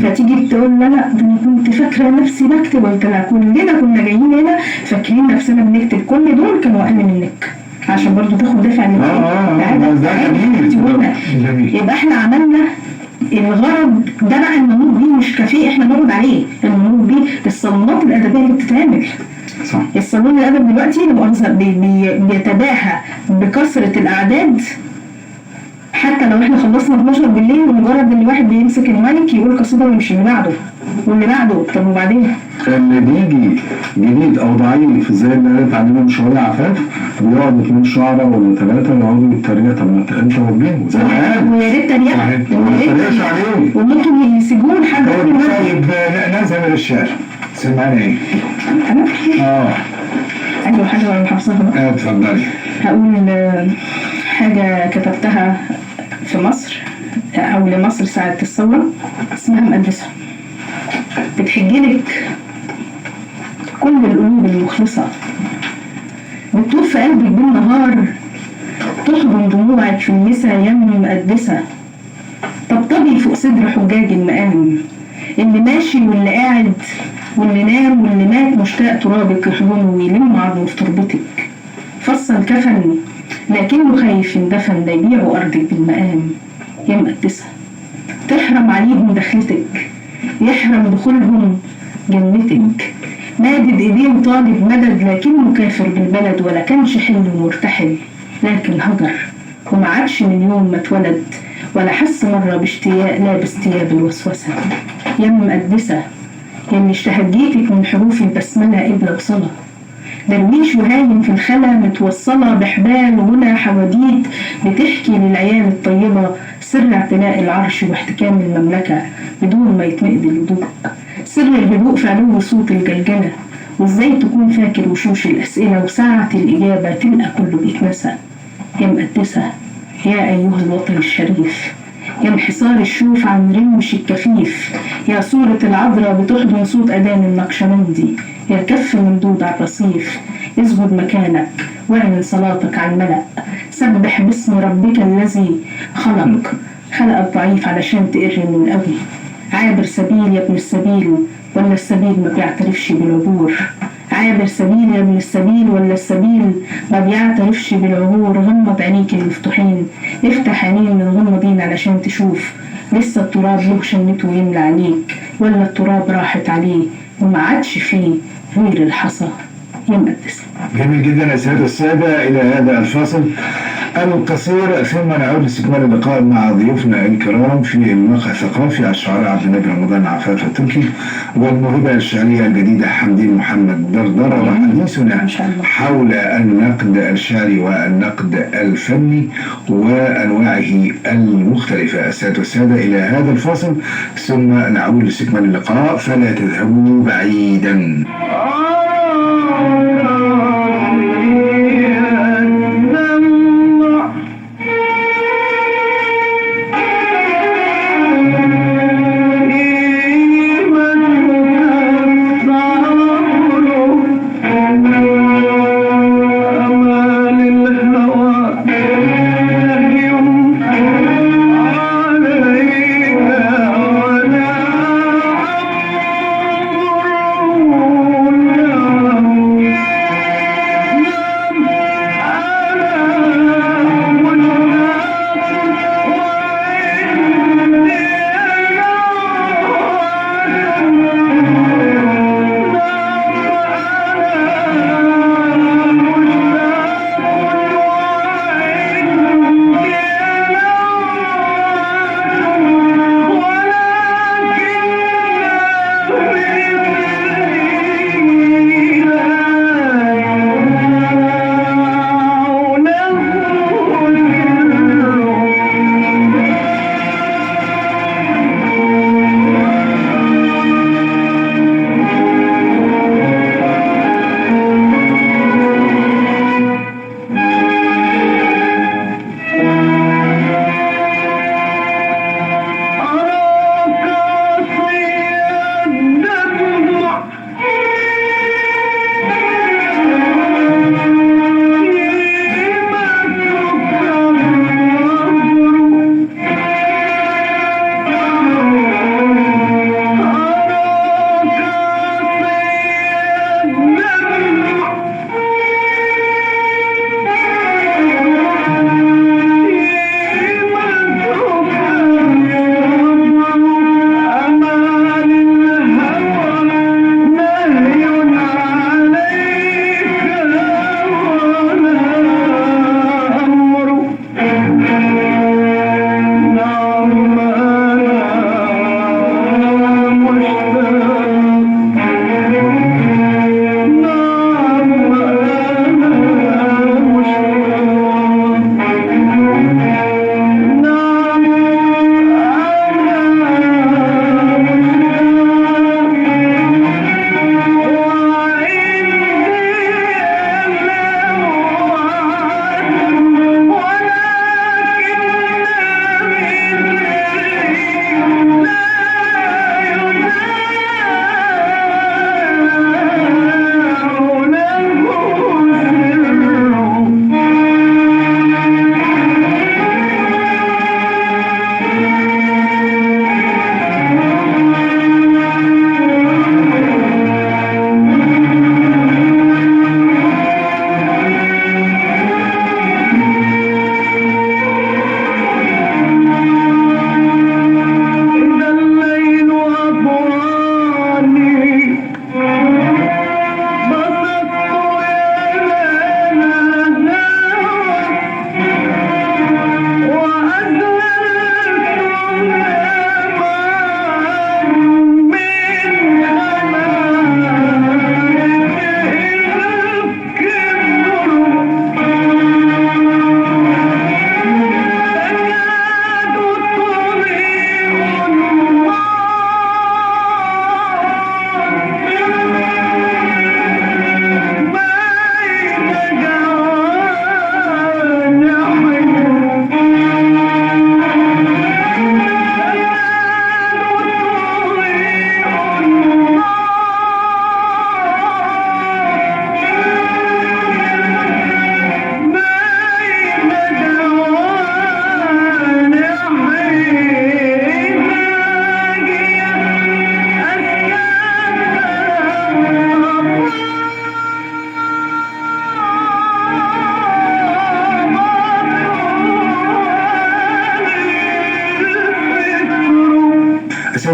فتيجي تقول لا لا ده انا كنت فاكره نفسي بكتب. قلت لها كلنا كنا جايين هنا فاكرين نفسنا بنكتب، كل دول كانوا اقل منك، عشان برضو تاخد دافع ان جميل. يبقى احنا عملنا الغرض ده بقى. المنوط بيه مش كافيه احنا نقعد عليه، المنوط بيه الصالونات الادبية اللي بتتعمل. صح. الصالون الادب دلوقتي بيتباهى بكثرة الاعداد، حتى لو احنا خلصنا 12 بالليل ومجرد ان الواحد بيمسك المايك يقول قصيدة ويمشي اللي بعده واللي بعده. طب وبعدين؟ اللي بيجي جديد او ضعيف زي اللي قالت علينا من شوية عفاف، بيقعد 2 شعره ولا 3 ويقعدوا يتريقوا. طب ما انت وجهه زي ما قال، ويا ريت تريقه، وما تريقش عليه، وممكن يسيبوه لحد. طيب نذهب الى الشعر. سمعنا ايه؟ انا؟ ايوه حاجة انا حافظاها بقى. اتفضلي. هقول حاجة كتبتها في مصر او لمصر ساعة الثورة، اسمها مقدسة. بتحجلك كل القلوب المخلصة، بتطوف في قلبك بالنهار، تحضن دموعك في المسا يا مقدسة، طبطبي فوق صدر حجاج المقام، اللي ماشي واللي قاعد واللي نام واللي مات مشتاق ترابك يحضنه ويلم عظمه في تربتك. فصل كفن لكنه خايف اندفن، لا يبيعوا أرضك بالمقام يا مقدسة. تحرم عليهم دخلتك، يحرم دخولهم جنتك. مادد ايديه وطالب مدد، لكنه كافر بالبلد ولا كانش حلم مرتحل، لكن هجر وما عادش من يوم ما اتولد، ولا حس مرة باشتياق لابس ثياب الوسوسة. يا مقدسة يا اللي اشتهجيتك من حروف البسملة قبلة وصلاة، درويش وهايم في الخلا متوصلة بحبال غنى حواديت، بتحكي للعيال الطيبة سر اعتلاء العرش واحتكام المملكة بدون ما يتمقد الهدوء، سر الهدوء في علو صوت الجلجلة، وازاي تكون فاكر وشوش الأسئلة وساعة الإجابة تلقى كله بيتنسى. يا مقدسة يا أيها الوطن الشريف، يا انحصار الشوف عن رمش الكفيف، يا صورة العذراء بتحضن صوت أذان النقشبندي، يا كف ممدود على الرصيف، اسجد مكانك واعلن صلاتك على الملأ، سبح باسم ربك الذي خلق، خلق الضعيف علشان تقر من القوي. عابر سبيل يا ابن السبيل ولا السبيل ما بيعترفش بالعبور، عابر سبيل يا ابن السبيل ولا السبيل ما بيعترفش بالعبور. غمض عينيك المفتوحين، افتح عينين المغمضين علشان تشوف، لسه التراب له شنته ويملى عينيك، ولا التراب راحت عليه وما عادش فيه غير الحصى يا مقدسة. جميل جدا يا سيادة السادة. إلى هذا الفاصل القصير ثم نعود لاستكمال اللقاء مع ضيوفنا الكرام في الموقع الثقافي الشعراء عبد النبي رمضان عفاف التركي والموهبة الشعرية الجديدة حمدين محمد دردرة، وحديثنا حول النقد الشعري والنقد الفني وأنواعه المختلفة. السادة والسادة إلى هذا الفاصل ثم نعود لاستكمال اللقاء، فلا تذهبوا بعيدا. عليك ولا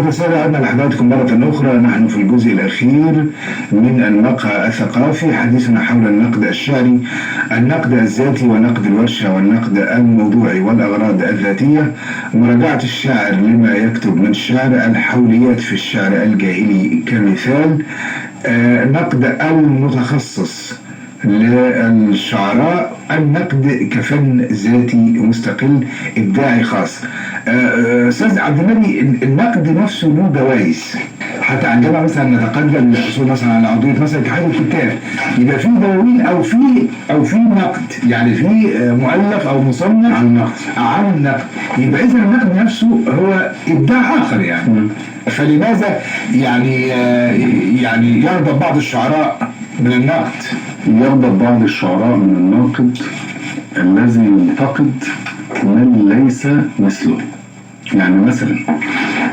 السيدات والسادة، عدنا لحضراتكم مرة أخرى. نحن في الجزء الأخير من المقهى الثقافي، حديثنا حول النقد الشعري، النقد الذاتي ونقد الورشة والنقد الموضوعي والأغراض الذاتية، مراجعة الشاعر لما يكتب من شعر، الحوليات في الشعر الجاهلي كمثال، نقد المتخصص للشعراء، النقد كفن ذاتي مستقل إبداعي خاص. أستاذ عبد النبي، النقد نفسه له جوائز، حتى عندما مثلا نتقدم للحصول مثلا على عضوية مثلا اتحاد الكتاب يبقى في دواوين او في نقد، يعني في مؤلف او مصنف عن النقد، يبقى اذا النقد نفسه هو ابداع اخر يعني. فلماذا يعني يغضب بعض الشعراء من النقد؟ يغضب بعض الشعراء من الناقد الذي ينتقد من ليس مثله. يعني مثلا،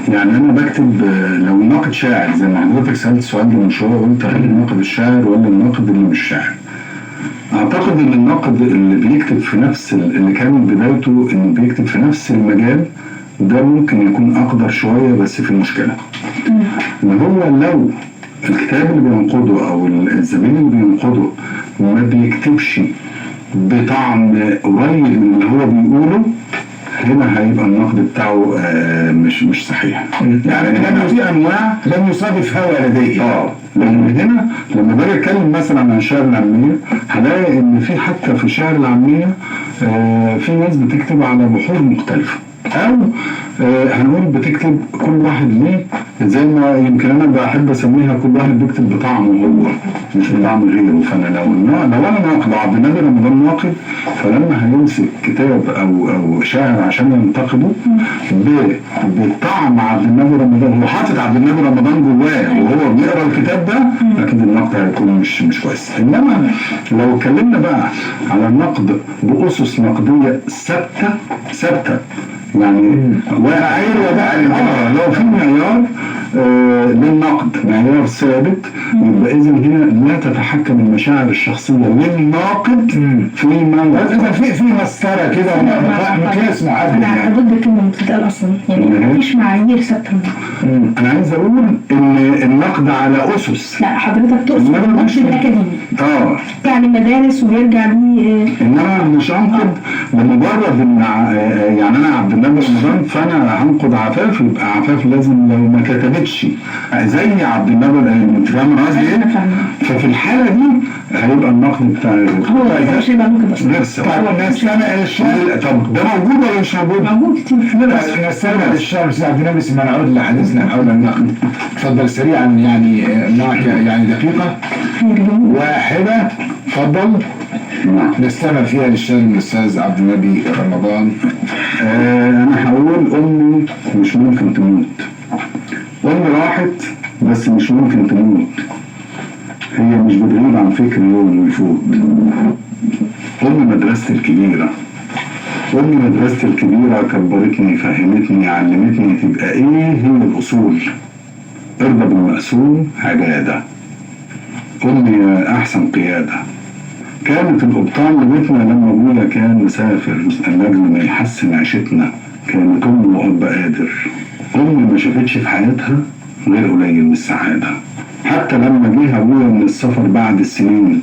يعني انا بكتب، لو ناقد شاعر زي ما حضرتك سالت السؤال ده من شوية، قلت هل الناقد الشاعر ولا الناقد اللي مش شاعر؟ اعتقد ان الناقد اللي بيكتب في نفس اللي كان بدايته انه بيكتب في نفس المجال ده ممكن يكون اقدر شوية، بس في مشكلة ان هو لو الكتاب اللي بينقده او الزميل اللي بينقده ما بيكتبش بطعم قريب من اللي هو بيقوله، هنا هيبقى النقد بتاعه مش صحيح. يعني لما في انواع لم يصادف هوى لديه. لان هنا لما باجي اتكلم مثلا عن الشعر العامية، هلاقي ان في حتى في الشعر العامية في ناس بتكتب على بحور مختلفة، او هنقول بتكتب كل واحد ليه، زي ما يمكن انا بحب اسميها كل واحد بيكتب بطعمه هو مش بطعم غيره. فانا لو انا ناقد عبد النبي رمضان ناقد، فلما هيمسك كتاب او شاعر عشان ينتقده بطعم عبد النبي رمضان، هو حاطط عبد النبي رمضان جواه وهو بيقرا الكتاب ده، اكيد النقد هيكون مش كويس. انما لو اتكلمنا بقى على النقد باسس نقدية ثابتة يعني لو في معيار للنقد، معيار ثابت، يبقى اذا هنا لا تتحكم المشاعر الشخصية للناقد فيما اذا في مسطرة كده مقياس معدل. انا ضد الكلمة اللي بتتقال اصلا، يعني مفيش معايير ثابتة. انا عايز اقول ان النقد على اسس. لا حضرتك تقصد النقد الاكاديمي، يعني مدارس وبيرجع ليه، انما مش انقد لمجرد ان يعني انا عبد النبي رمضان فانا هنقد عفاف، يبقى عفاف لازم لو ما كتبتش زي عبد النبي، انت فاهم قصدي ايه؟ ففي الحالة دي هيبقى النقد بتاع هو مش هيبقى نقد اصلا. طب ده موجود ولا مش موجود؟ موجود كتير. نستمع للشاعر الاستاذ عبد النبي ثم نعود لحديثنا حول النقد. اتفضل سريعا، يعني معك يعني دقيقة واحدة، اتفضل. نستمع فيها للشاعر الاستاذ عبد النبي رمضان. انا هقول امي مش ممكن تموت، امي راحت بس مش ممكن تموت، هي مش بتغيب عن فكر يوم ويفوت. امي مدرستي الكبيرة، امي مدرستي الكبيرة كبرتني، فهمتني، علمتني تبقى ايه هي الاصول، ارضى بالمقسوم عباده، امي احسن قيادة. كانت القبطان لبيتنا لما ابويا كان مسافر لاجل ما يحسن عيشتنا، كانت امي واب قادر. امي ما شافتش في حياتها غير قليل من السعادة، حتى لما جه ابويا من السفر بعد السنين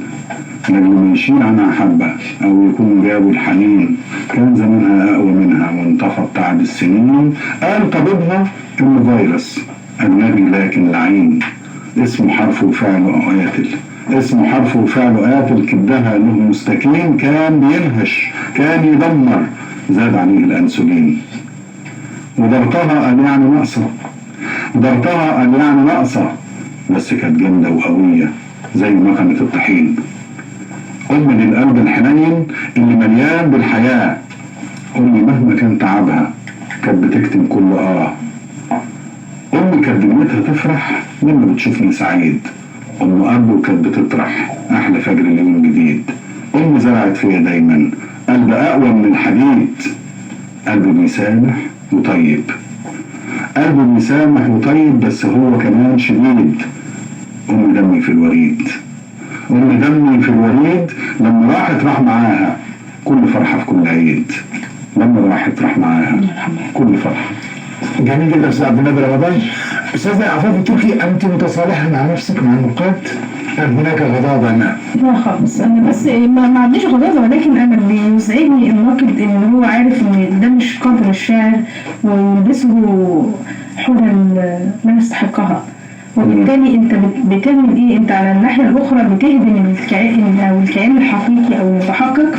لاجل ما يشيل عنها حبه او يكون جابوا الحنين، كان زمانها اقوى منها وانطفى تعب السنين. قال طبيبها انه فيروس اجنبي لكن لعين، اسمه حرف وفعله قاتل، اسمه حرف وفعله قاتل، كبدها له مستكين، كان بينهش كان يدمر، زاد عليه الانسولين. وضغطها قال يعني ناقصه، ضغطها قال يعني ناقصه، بس كانت جامدة وقويه زي مكنه الطحين. امي للقلب الحنين اللي مليان بالحياة، امي مهما كان تعبها كانت بتكتم كل امي كانت دنيتها تفرح لما بتشوفني سعيد، ام ابو كانت بتطرح احلى فجر ليوم جديد. امي زرعت فيا دايما قلب اقوى من الحديد، قلب بيسامح وطيب، قلبه بيسامح وطيب بس هو كمان شديد. أم دمي في الوريد، أم دمي في الوريد، لما راحت راح معاها كل فرحة في كل عيد، لما راحت راح معاها كل فرحة. جميل جدا استاذ عبد النبي رمضان. استاذ عفاف التركي، انت متصالحه مع نفسك مع النقاد ام هناك غضاضه ما؟ لا خالص، انا بس ما عنديش غضاضه، ولكن انا بيزعجني الناقد ان هو عارف ان ده مش قدر الشاعر ويلبسه حلل لا يستحقها، وبالتالي انت بتعمل ايه؟ انت على الناحية الاخرى بتهدم الكائن او الكيان الحقيقي او المتحقق،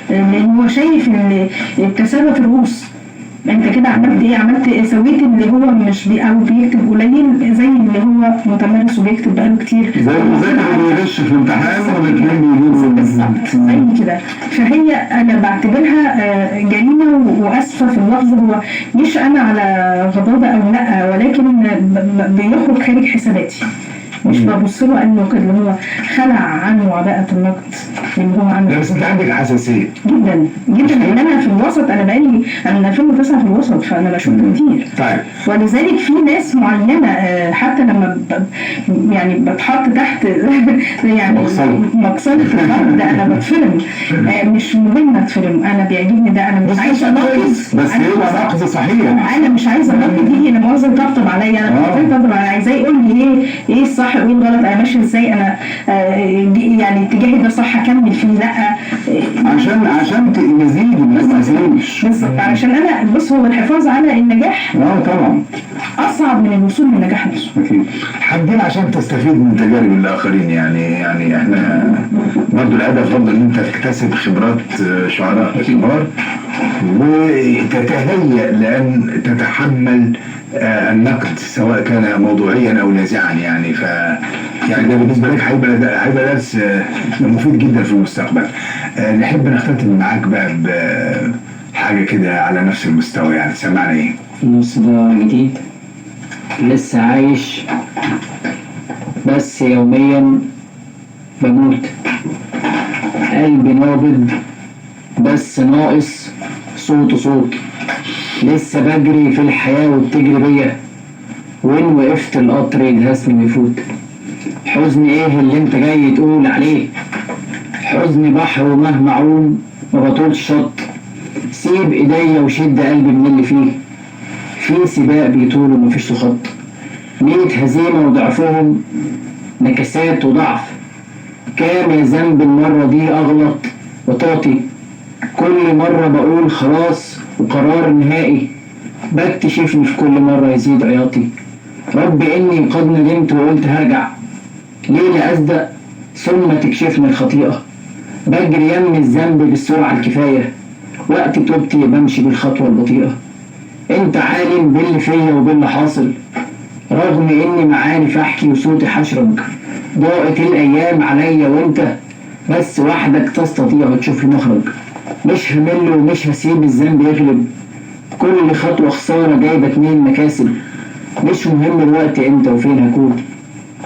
لان هو شايف التسابق في الرؤوس. انت كده عملت ايه؟ عملت إيه؟ سويت اللي هو مش او بيكتب قليل زي اللي هو متمرس وبيكتب بقاله كتير، زي اللي بيغش في الامتحان والاثنين بيجيبوا بالظبط زي كده. فهي انا بعتبرها جريمة، واسفه في اللفظ، هو مش انا على غضاضه او لا، ولكن بيخرج خارج حساباتي، مش ببص له انه كده اللي هو خلع عنه عباءه النقد اللي هو عنده. لا بس انت عندك حساسية جدا جدا، لان انا في الوسط، انا بقالي من 2009 في الوسط، فانا بشوف كتير. طيب ولذلك في ناس معينة حتى لما يعني بتحط تحت يعني مقصله النقد انا بتفرم، مش مهم اتفرم، انا بيعجبني ده، انا مش عايزه اناقض، بس يبقى نقد صحيح. انا مش عايزه النقد دي، انا مؤاخذة طبطب عليا، انا طبطب عليا، عايزاه يقول لي ايه الصح وايه الغلط، انا ماشي ازاي، انا يعني اتجاهي ده صح اكمل فيه، لا عشان نزيد ما نزيدش بالظبط. علشان انا بص، هو الحفاظ على النجاح طبعا اصعب من الوصول للنجاح نفسه. اكيد حابين عشان تستفيد من تجارب الاخرين، يعني احنا برضو الهدف برضو ان انت تكتسب خبرات شعراء كبار وتتهيأ لان تتحمل النقد سواء كان موضوعيا او نازعا، يعني ف يعني ده بالنسبة لك هيبقى درس مفيد جدا في المستقبل. نحب نختتم معاك بقى بحاجة كده على نفس المستوى، يعني سمعنا ايه؟ النص ده جديد، لسه عايش بس يوميا بموت، قلبي نابض بس ناقص صوت صوت، لسه بجري في الحياة وبتجري بيا، وإن وقفت القطر يدهسني ويفوت. حزن إيه اللي أنت جاي تقول عليه؟ حزن بحر ومهما أعوم ما بطولش شط، سيب إيديا وشد قلبي من اللي فيه، في سباق بيطول ومفيش خط، 100 هزيمة وضعفهم نكسات وضعف، كام يا ذنب المرة دي أغلط وطاطي، كل مرة بقول خلاص وقرار نهائي، بكتشفني في كل مرة يزيد عياطي، رب إني قد ندمت وقلت هرجع، ليه لا أصدق ثم تكشفني الخطيئة، بجري يم الذنب بالسرعة الكفاية، وقت توبتي بمشي بالخطوة البطيئة، انت عالم باللي فيا وباللي حاصل، رغم اني معارف احكي وصوتي حشرج، ضاقت الايام عليا وانت بس وحدك تستطيع تشوف المخرج، مش همل ومش هسيب الذنب يغلب، كل خطوة خسارة جايبة 2 مكاسب، مش مهم الوقت امتى وفين هكون،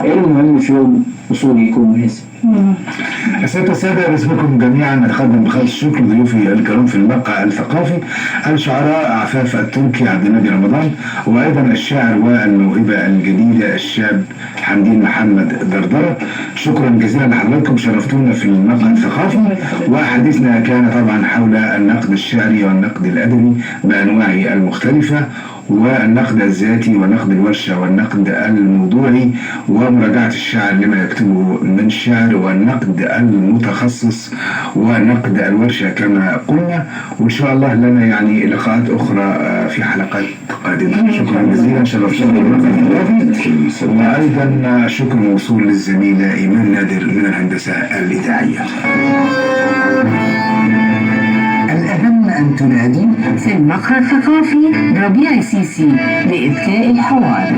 المهم في يوم وصولي يكون مناسب. السادة السادة، باسمكم جميعا نتقدم بخالص الشكر لضيوفي الكرام في الموقع الثقافي، الشعراء عفاف التركي، عبد النبي رمضان، وايضا الشاعر والموهبه الجديدة الشاب حمدين محمد دردره. شكرا جزيلا لحضراتكم، شرفتونا في الموقع الثقافي، وحديثنا كان طبعا حول النقد الشعري والنقد الادبي بانواعه المختلفة، والنقد الذاتي ونقد الورشة والنقد الموضوعي ومراجعة الشاعر لما يكتبه من شعر، والنقد المتخصص ونقد الورشة كما قلنا. وإن شاء الله لنا يعني لقاءات أخرى في حلقات قادمة. شكرا جزيلا، شرفتنا، وأيضا شكر موصول للزميلة إيمان نادر من الهندسة الإذاعية. الأهم أن تنادي في المقهى الثقافي ربيع سيسي لإذكاء الحوار.